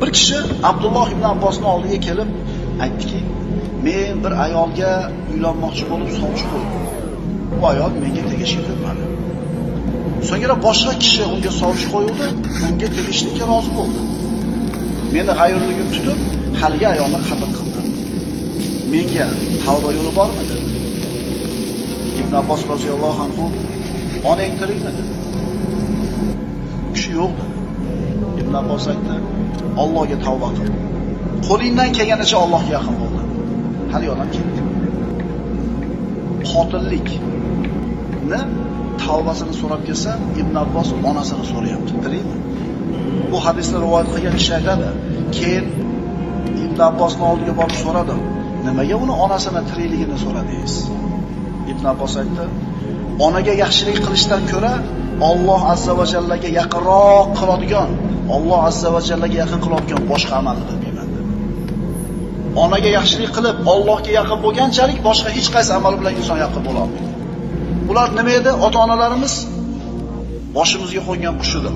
Bir kishi Abdulloh ibn Abbosning oldiga kelib aytdiki, men bir ayolga uylanmoqchi bo'lib sovchi qo'ydim. Bu ayol menga tegishga ko'nmadi. So'ngra boshqa kishi unga sovchi qo'yildi, unga tegishlikka rozi bo'ldi. Meni g'ayurligim tutib, haligi ayolni qatl qildi. Menga tavba yo'li bormi dedi. Ibn Abbos roziyallohu anhu, onang tirikmi dedi. U kishi yo'q dedi. Ibn Abbos aytdi, Allohga tavba qil. Qo'lingdan kelganicha Allohga yaqin bo'l dedi. Hali odam ketdi. Qotillikni tavbasini so'rab kelsa, Ibn Abbos onasini so'rayapti. Tirikmi? Bu hadisni rivoyat qilgan kishi aytadi, keyin Ibn Abbosning oldiga borib so'radim. Nimaga uni onasini tirikligini so'radingiz? Ibn Abbos aytdi, onaga yaxshilik qilishdan ko'ra Alloh azza va jallaga yaqinroq qiladigan, Alloh azza va jallaga yaqin qiladigan boshqa amalni bilmayman dedi. Onaga yaxshilik qilib, Allohga yaqin bo'lganchalik boshqa hech qaysi amal bilan inson yaqin bo'la olmaydi. Ular nima edi? Ota-onalarimiz boshimizga qo'ygan qush edi.